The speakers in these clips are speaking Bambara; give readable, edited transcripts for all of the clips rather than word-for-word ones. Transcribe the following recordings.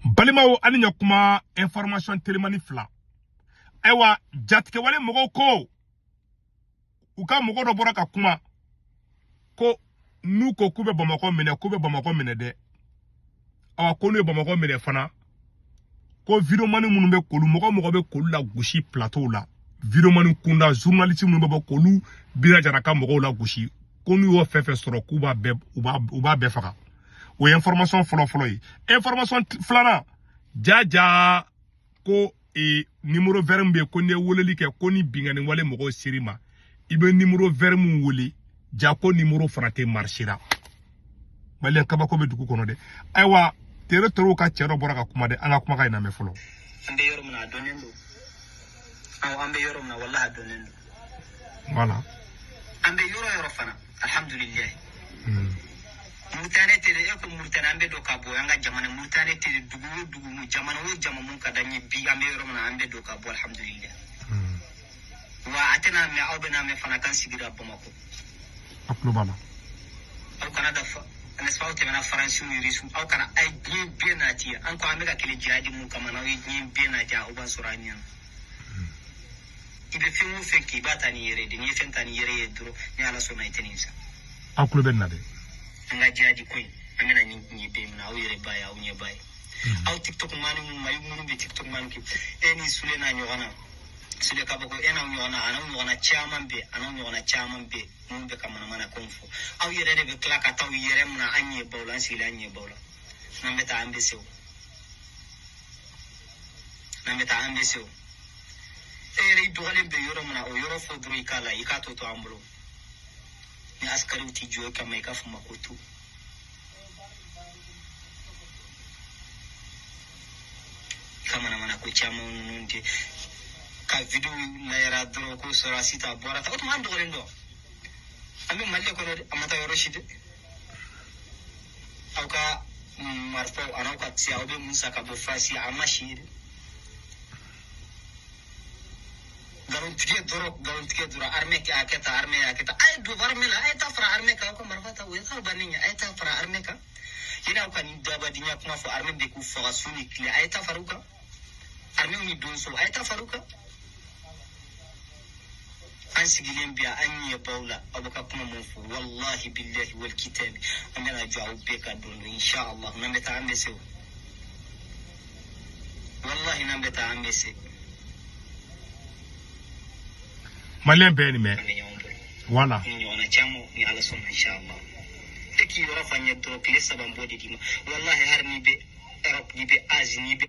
Balimaw, ani ɲa kuma information telimani fila. Ayiwa, jatigɛwale mɔgɔw ko u ka mɔgɔ dɔ bɔra ka kuma ko n'u ko k'u bɛ Bamakɔ minɛ, k'u bɛ Bamakɔ minɛ dɛ. Awa, ko n'u ye Bamakɔ minɛ fana, ko videomani minnu bɛ k'olu mɔgɔ mɔgɔ bɛ k'olu la gosi plateau la, videomani kunda, journaliste minnu bɛ bɔ k'olu Bina Jara ka mɔgɔw la gosi, ko n'u y'o fɛn fɛn sɔrɔ, k'u b'a bɛɛ u b'a bɛɛ faga. O ye information fɔlɔ fɔlɔ ye. Information filanan, jaja ko numéro vert min bɛ yen, ko n'i ye weleli kɛ, ko ni binkanni wale mɔgɔw ser'i ma, i bɛ numéro vert min wele, ja ko numéro fana tɛ marché la. Maliyɛn, kabako bɛ dugu kɔnɔ dɛ. Ayiwa, tere terew ka cɛ dɔ bɔra ka kuma dɛ, an ka kumakan in lamɛn fɔlɔ. An bɛ yɔrɔ min na, a dɔnnen don. Awɔ, an bɛ yɔrɔ min na, walahi, a dɔnnen don. Voilà. An bɛ yɔrɔ yɔrɔ fana, alhamdulilayi. Mauritanie tɛ dɛ, e ko Mauritanie, an bɛ don ka bɔ an ka jamana. Mauritanie tɛ dɛ, dugu o dugu, jamana o jamana mun ka d'an ye bi, an bɛ yɔrɔ min na, an bɛ don ka bɔ, alhamdulilayi. Wa a tɛna mɛn, aw bɛna mɛn fana k'an sigira Bamakɔ. A tulo b'a la. Aw kana da fa, n'est-ce pas, aw tɛmɛna Faransiw ni Rusiw, aw kana a ye diɲɛ bɛɛ nati. An ko an bɛ ka kɛlɛ jihadi mun kama, n'aw ye diɲɛ bɛɛ nati, aw b'an sɔrɔ an ɲɛna. I bɛ fɛn o fɛn kɛ, i b'a ta ni yɛrɛ de. N'i ye fɛn ta ni yɛrɛ ye dɔrɔn, ni Ala sɔnna, i tɛ nin sa. Aw tulo bɛ nin na dɛ. An ka jihadi ko in, an bɛna nin ɲɛ bɛɛ minɛ, aw yɛrɛ b'a ye, aw ɲɛ b'a ye. Aw TikTok mani minnu, Mali minnu bɛ TikTok mani kɛ, e ni Sule n'a ɲɔgɔn na, Sule Kabako, e n'aw ɲɔgɔn na, a n'aw ɲɔgɔnna caman bɛ, a n'aw ɲɔgɔnna caman bɛ minnu bɛ ka manamana ko fɔ. Aw yɛrɛ de bɛ tila ka taa aw yɛrɛ minɛ an ɲɛ baw la, an sigilen an ɲɛ baw la. N'an bɛ taa, an bɛ se o. N'an bɛ taa, an bɛ se o. E yɛrɛ, i dɔgɔlen bɛ yɔrɔ min na, o yɔrɔ fɔ dɔrɔn, i k'a la, i k'a to to an bolo. Ni askariw t'i jɔ i kama, i k'a fɔ ma ko to. I ka manamana ko caman ninnu de ka video layɛra dɔrɔn ko sɔrɔsi ta bɔra ta. O tuma an dɔgɔlen dɔn, an bɛ Mali de kɔnɔ dɛ, an ma taa yɔrɔ si dɛ. Aw ka marifaw an'aw ka tiya, aw bɛ mun san ka bɔ Faransi, an ma si ye dɛ. Nkalontigɛ dɔrɔn, nkalontigɛ dɔrɔn. Armée y'a kɛ tan, armée y'a kɛ tan. A ye don armée la, a ye taa fara armée kan, aw ka marifa ta, o ye k'aw bannen ye. A ye taa fara armée kan, yanni aw ka nin dabadinya kuma fɔ. Armée bɛ k'u faga su ni tile, a ye taa fara u kan. Armée ni donso, a ye taa fara u kan. An sigilen bɛ yan, an ɲɛ b'aw la, aw bɛ ka kuma mun fɔ. Walahi bilahi wal kitabi, an bɛna jɔ aw bɛɛ ka don don, inshallah. N'an bɛ taa, an bɛ se o. Walahi, n'an bɛ taa, an bɛ se. Maliyɛn bɛɛ ye nin mɛn. An bɛ ɲɔgɔn bolo. Voilà. Ni ɲɔgɔnna caman, ni Ala sɔnna, inshallah. E k'i yɔrɔ fɔ an ye dɔrɔn, tile saba n b'o de d'i ma. Walahi, hali n'i bɛ Europe, n'i bɛ Asie, n'i bɛ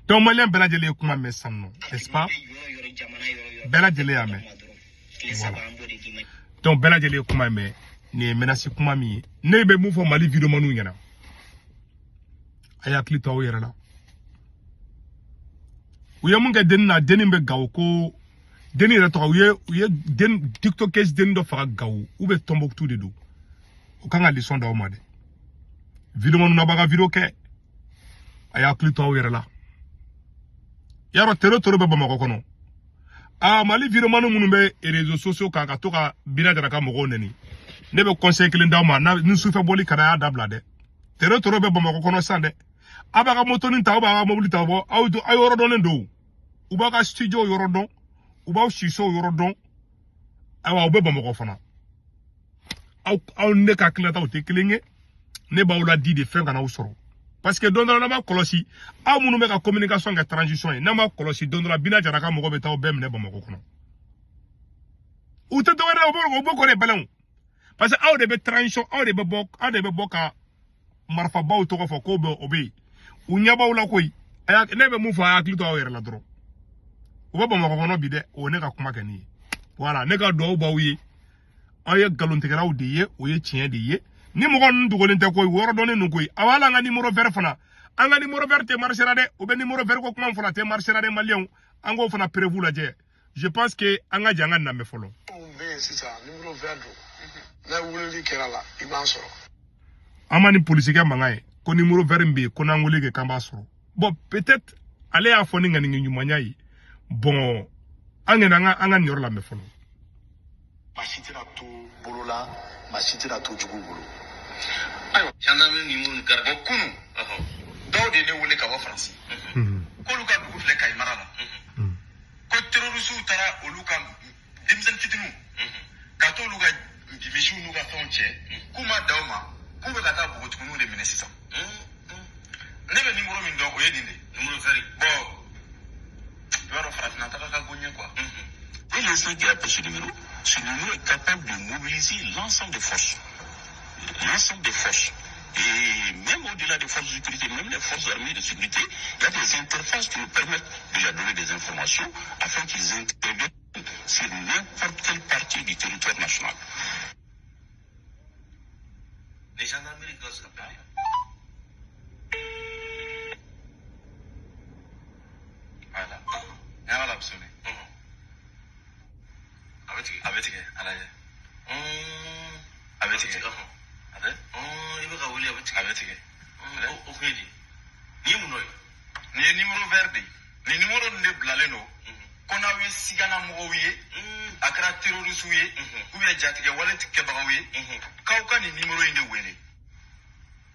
Donc maliyɛn bɛɛ lajɛlen ye kuma mɛn sisan nɔ, n'est-ce pas? yɔrɔ yɔrɔ, jamana yɔrɔ yɔrɔ. Bɛɛ lajɛlen y'a mɛn. Tile saba, an b'o de d'i ma. Donc bɛɛ lajɛlen ye kuma mɛn. Nin ye menace kuma min ye, ne bɛ mun fɔ Mali videomaniw ɲɛna? A y'a hakili to aw yɛrɛ la. U ye mun kɛ denni na, denni bɛ Gawo, ko denni yɛrɛ tɔgɔ, u ye den tiktokers denni dɔ faga Gawo ou bɛ Tombouctou de don. O kan ka leçon d'aw ma dɛ. Videomaniw, n'a b'a ka video kɛ, a y'a hakili to aw yɛrɛ la. Yarɔ, tere tere bɛ Bamakɔ kɔnɔ. Aa, Mali videomani minnu bɛ réseaux sociaux kan ka to ka Bina Jara ka mɔgɔw nɛni, ne bɛ conseil kelen d'aw ma: ni sufɛ bɔli ka d'a y'a dabila dɛ. Tere tere bɛ Bamakɔ kɔnɔ sisan dɛ. A b'a ka motonin ta, aw b'a ka mobili ta, bɔ aw aw yɔrɔ dɔnnen don, u b'a ka studio yɔrɔ dɔn, u b'aw sisow yɔrɔ dɔn. Ayiwa, u bɛ Bamakɔ fana. Aw ne ka hakilinataw tɛ kelen ye. Ne b'aw la di de, fɛn kana aw sɔrɔ, parce que don dɔ la, n'an m'a kɔlɔsi, aw minnu bɛ ka communication kɛ transition ye, n'an m'a kɔlɔsi, don dɔ la, Bina Jara ka mɔgɔ bɛ taa aw bɛɛ minɛ Bamakɔ kɔnɔ. U tɛ dɔwɛrɛ ye, u b'o kɔ de bɛlɛn, parce que aw de bɛ transition, aw de bɛ bɔ, aw de bɛ bɔ ka marifabaw tɔgɔ fɔ k'o bɛ o bɛ yen. U ɲɛ b'aw la koyi. Ne bɛ mun fɔ? A y'a hakili to aw yɛrɛ la dɔrɔn. U bɛ Bamakɔ kɔnɔ bi dɛ. O ye ne ka kuma kɛ nin ye. Voilà, ne ka duwawu b'aw ye. Aw ye nkalontigɛlaw de ye, o ye tiɲɛ de ye. Ni mɔgɔ ninnu dogolen tɛ koyi, wɔɔrɔ dɔnnen don koyi. Awa, hali an ka numéro vert fana, an ka numéro vert tɛ marché la dɛ. U bɛ numéro vert ko kuma fɔlɔ, a tɛ marché la dɛ. Maliyɛnw, an k'o fana preuve lajɛ. Je pense que an ka jɛ an ka lamɛn fɔlɔ. Minnu bɛ yen sisan, numéro vert don, n'a weleli kɛra la, i b'an sɔrɔ. An ma ni polisikɛ mankan ye ko numéro vert min bɛ yen, ko n'an wele kɛ k'an b'a sɔrɔ. Bon, peut-être ale y'a fɔ ni ŋaniŋɛ ɲumanya ye. Bon, an kɔni, an ka nin yɔrɔ lamɛn fɔlɔ. Maa si tɛna to bolo la, maa si tɛna to jugu bolo. Ayiwa, gendarme ni minnu garde. Bon, kunun dɔw de de ye ne wele ka bɔ Faransi. K'olu ka dugu filɛ Kayi mara la. Ko terroristew taara olu ka denmisɛnnin fitininw ka t'olu ka misiw n'u ka fɛnw cɛ, k'u ma da o ma, k'u bɛ ka taa npogotigininw de minɛ sisan. Ne bɛ numéro min dɔn, o ye nin de ye. Numéro vert. Bon, i b'a dɔn farafinna taga ka go ɲɛ quoi. Dès l'instant qu'il appelle ce numéro est capable de mobiliser l'ensemble des forces. L'ensemble des forces. Et même au-delà des forces de sécurité, même les forces armées de sécurité, il y a des interfaces qui nous permettent de leur donner des informations afin qu'ils interviennent sur n'importe quelle partie du territoire national. Les gendarmeries doivent s'appeler. Voilà. Et voilà, absolument. A bɛ tigɛ, a lajɛ. A bɛ tigɛ. A bɛ? I bɛ ka wele, a bɛ tigɛ. A bɛ tigɛ. O kun ye di? Nin ye mun dɔ ye? Nin ye numéro vert de ye. Nin numéro nin de bilalen don. Ko n'aw ye sigana mɔgɔw ye, a kɛra terroriste ye, ou bien jatigɛ wale kɛbagaw ye, k'aw ka nin numéro in de wele.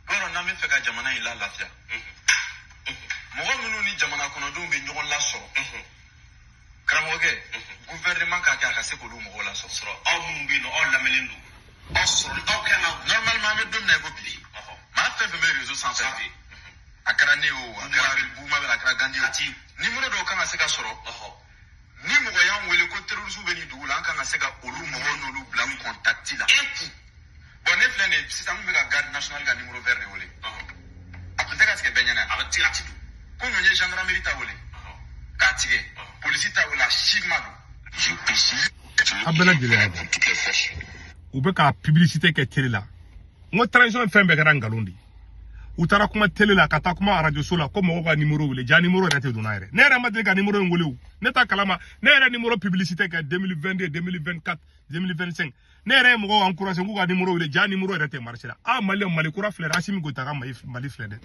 Yɔrɔ n'an bɛ fɛ ka jamana in lalafiya. Mɔgɔ minnu ni jamana kɔnɔdenw bɛ ɲɔgɔn lasɔrɔ. Karamɔgɔkɛ, gouvernement k'a kɛ a ka se k'olu mɔgɔw lasɔrɔ. Sɔrɔ aw minnu bɛ yen nɔ, aw lamɛnlen don. Aw sɔrɔ aw kan ka. Normalement an bɛ don min na i ko bi. Maa fɛn fɛn bɛ réseau sanfɛ. A kɛra ne ye o, a kɛra Buma, a kɛra Gandi ye o. Numéro dɔw kan ka se ka sɔrɔ. Ni mɔgɔ y'an wele ko terroriste bɛ nin dugu la, an kan ka se ka olu mɔgɔw n'olu bila contact la. Bon, ne filɛ nin ye sisan, n bɛ ka garde nationale ka numéro vert de wele. A tun tɛ ka tigɛ bɛɛ ɲɛna. A bɛ tigɛ, a ti don. Komi n ye gendarmerie ta wele. K'a tigɛ. Polisi ta wele, a si ma don. Je précise. A bɛɛ lajɛlen y'a dɔn. Toutes les forces. U bɛ ka publicité kɛ télé la. N ko transition fɛn bɛɛ kɛra nkalon de ye. U taara kuma télé la ka taa kuma radio so la ko mɔgɔw ka numéro wele, ja numéro yɛrɛ tɛ donna yɛrɛ. Ne yɛrɛ ma deli ka numéro in wele o. Ne t'a kalama. Ne yɛrɛ numéro publicité kɛ 2022, 2024, 2025. Ne yɛrɛ ye mɔgɔw encouragé k'u ka numéro wele, ja numéro yɛrɛ tɛ marché la. Ah Mali, Mali kura filɛ dɛ, Assimi Goïta ka Mali filɛ dɛ.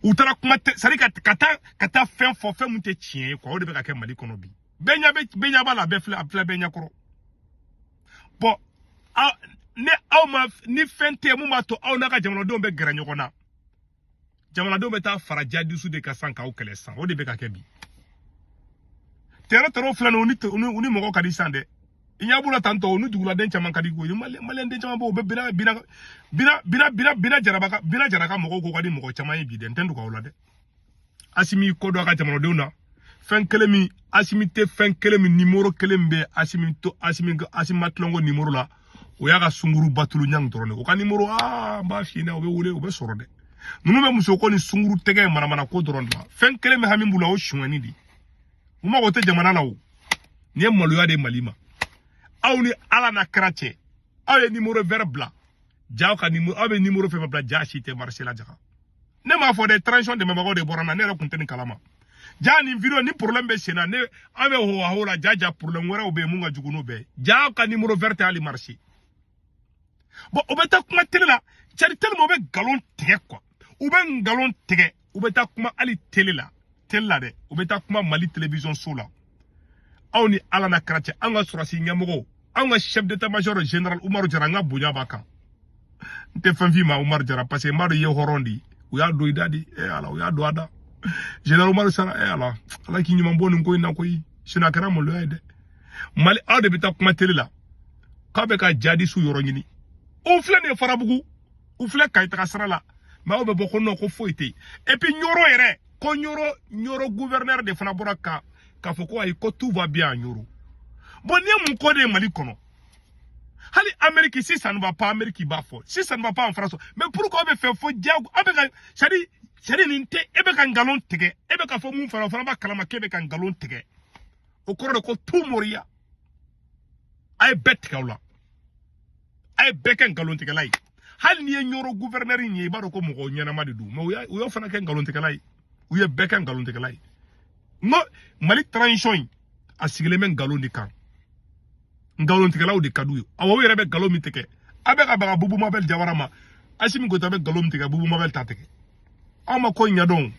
U taara kuma c'est à dire ka taa fɛn fɔ, fɛn mun tɛ tiɲɛ ye quoi, o de bɛ ka kɛ Mali kɔnɔ bi. Bɛɛ ɲɛ bɛ, bɛɛ ɲɛ b'a la, bɛɛ filɛ, a filɛ bɛɛ ɲɛ kɔrɔ. Bon, aw ne aw ma ni fɛn tɛ mun b'a to aw n'a ka jamanadenw bɛ gɛrɛ ɲɔgɔn na. Jamanadenw bɛ taa fara jihadistes de kan sisan k'aw kɛlɛ sisan, o de bɛ ka kɛ bi. Tɛrɛ filɛ nin ye, u ni mɔgɔ ka di sisan dɛ. I ɲɛ b'u la tantɔ, u ni duguladen caman ka di koyi. Maliyɛn den caman b'o, u bɛ bina bina bina bina bina bina jaraba ka bina jara ka mɔgɔw ko ka di mɔgɔ caman ye bi dɛ, n tɛ dogo aw la dɛ. Assimi kɔ don a ka jamanadenw na. Fɛn kelen min Assimi tɛ fɛn kelen min numéro kelen bɛ Assimi to Assimi Assimi ma tulonko numéro la, o y'a ka sunguru batulu ɲang dɔrɔn de. O ka numéro, aa n b'a f'i ɲɛna, o bɛ wele, o bɛ sɔrɔ dɛ. Ninnu bɛ muso ko ni sunguru tɛgɛ manamana ko dɔrɔn de la. Fɛn kelen bɛ hami b'u la, o suɲɛni de. U mago tɛ jamana la o. Nin ye maloya de ye Mali ma. Aw ni Ala n'a kɛra cɛ, aw ye numéro vert bila. Ja ka numéro, aw bɛ numéro fɛn fɛn bila, ja si tɛ marché la jaga. Ne m'a fɔ dɛ, transition dɛmɛbagaw de bɔra n na, ne yɛrɛ kun tɛ nin kalama. Ja nin vidéo ni problème bɛ sen na, ne an bɛ ho ho la, ja ja problème wɛrɛw bɛ yen mun ka jugu n'o bɛɛ ye. Ja ka numéro vert tɛ hali marché. Bon, o bɛ taa kuma télé la, cari tellement u bɛ nkalon tigɛ quoi. U bɛ nkalon tigɛ, u bɛ taa kuma hali télé la, télé la dɛ, u bɛ taa kuma Mali télévision so la. Aw ni Ala n'a kɛra cɛ, an ka sɔrɔsi ɲɛmɔgɔw, an ka chef d'état-major général Umaru Jara, an ka bonya b'a kan. N tɛ fɛn f'i ma Umaru Jara, parce que n b'a dɔn i ye hɔrɔn de ye. U y'a don i da de, eh Ala, u y'a don a da. Général Umaru Sara, eh Ala, Ala k'i ɲuman bɔ nin ko in na koyi. Sinon a kɛra maloya ye dɛ. Mali, aw de bɛ taa kuma télé la, k'aw bɛ ka jihadistes yɔrɔ ɲini. O filɛ nin ye Farabugu, u filɛ Kayi taga sira la, mais aw bɛ bɔ ko non, ko foyi tɛ yen. Et puis Ɲɔrɔ yɛrɛ, ko Ɲɔrɔ gouverneur de fana bɔra k'a fɔ ko ayi, ko tout va bien à Ɲɔrɔ. Bon, nin ye mun ko de ye Mali kɔnɔ? Hali Amérique, si ça ne va pas, Amérique b'a fɔ. Si ça ne va pas en France, mais pourquoi aw bɛ fɛ fo diyago, aw bɛ ka, c'est à dire nin tɛ, e bɛ ka nkalon tigɛ, e bɛ ka fɔ mun fana, o fana b'a kalama k'e bɛ ka nkalon tigɛ. O kɔrɔ de ko tout moriya. A ye bɛɛ tigɛ aw la. A ye bɛɛ kɛ nkalontigɛla ye. Hali n'i ye Ɲɔrɔ gouverneur in ye, i b'a dɔn ko mɔgɔ ɲɛnama de don. Mais u y'o fana kɛ nkalontigɛla ye. U ye bɛɛ kɛ nkalontigɛla ye. N ko Mali transition in, a sigilen bɛ nkalon de kan. Nkalontigɛlaw de ka d'u ye. Awɔ, u yɛrɛ bɛ nkalon min tigɛ. A bɛ ka baga Bubu Mabel Jawara ma. Assimi Goïta bɛ nkalon min tigɛ, Bubu Mabel ta tigɛ. Aw ma ko in ɲɛdɔn.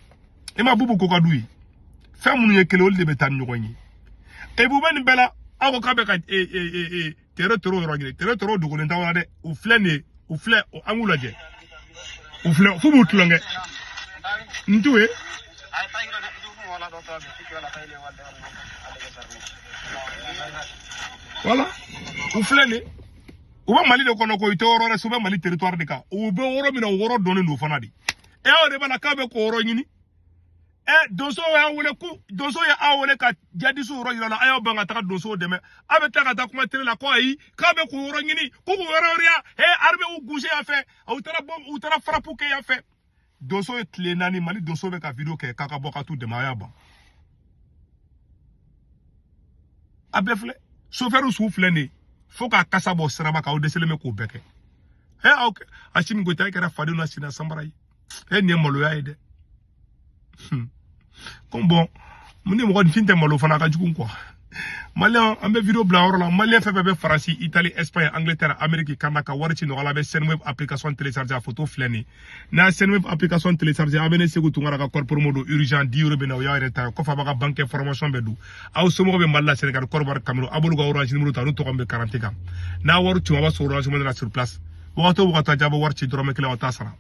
I ma Bubu ko ka d'u ye. Fɛn minnu ye kelen, olu de bɛ taa ni ɲɔgɔn ye. E Bubu bɛ nin bɛɛ la, aw ko k'a bɛ ka tere toro yɔrɔ ɲini. Tere toro dogolen t'aw la dɛ. U filɛ nin ye, u filɛ, an k'u lajɛ. U filɛ, f'u b'u tulonkɛ. N t'u ye. Voilà, u filɛ nin, u bɛ Mali de kɔnɔ ko i tɛ yɔrɔ wɛrɛ, u bɛ Mali territoire de kan. U bɛ yɔrɔ min na, o yɔrɔ dɔnnen don fana de. E aw de b'a la k'a bɛ k'o yɔrɔ ɲini. Donso y'a wele ko donso ye aw wele ka jadisiw yɔrɔ yira la, a y'aw ban ka taga donsow dɛmɛ. A bɛ tila ka taa kuma télé la ko ayi, k'a bɛ k'o yɔrɔ ɲini, ko k'o yɔrɔ yira. Armée y'u gosi yan fɛ, u taara bɔ, u taara frappe kɛ yan fɛ. Donso ye tile 4, Mali donso bɛ ka vidéo kɛ k'a ka bɔ ka t'u dɛmɛ, a y'a ban. A bɛɛ filɛ, chauffeur su filɛ nin ye, fo k'a kasa bɔ siraba kan, aw dɛsɛlen bɛ k'o bɛɛ kɛ. Aw Assimi Goïta e kɛra fadenw na senna sanbara ye. Nin ye maloya ye dɛ. Comme bon, ni mɔgɔninfin tɛ malo fana a ka jugu quoi. Malien, an bɛ vidéo bila yɔrɔ la. Malien fɛn fɛn bɛ Faransi, Italie, Espagne, Angleterre, Amérique, Canada ka wari ci nɔgɔya la, a bɛ Sendwave application télécharger, a photo filɛ nin ye. N'a ye Sendwave application télécharger, a bɛ ne Sékou Tounkara ka code promo don urgent 10 euros bɛ na, o y'aw yɛrɛ ta ye. Kɔfɛ a b'a ka banque information bɛɛ don. Aw somɔgɔw bɛ Mali la, Sénégal, Côte d'Ivoire, Cameroun, a b'olu ka Orange numéro ta, n'u tɔgɔ min bɛ carte kan. N'a wari ci, a b'a sɔrɔ Orange Money la sur place. Wagati o wagati a bɛ wari ci dɔrɔmɛ kelen, aw t'a sara.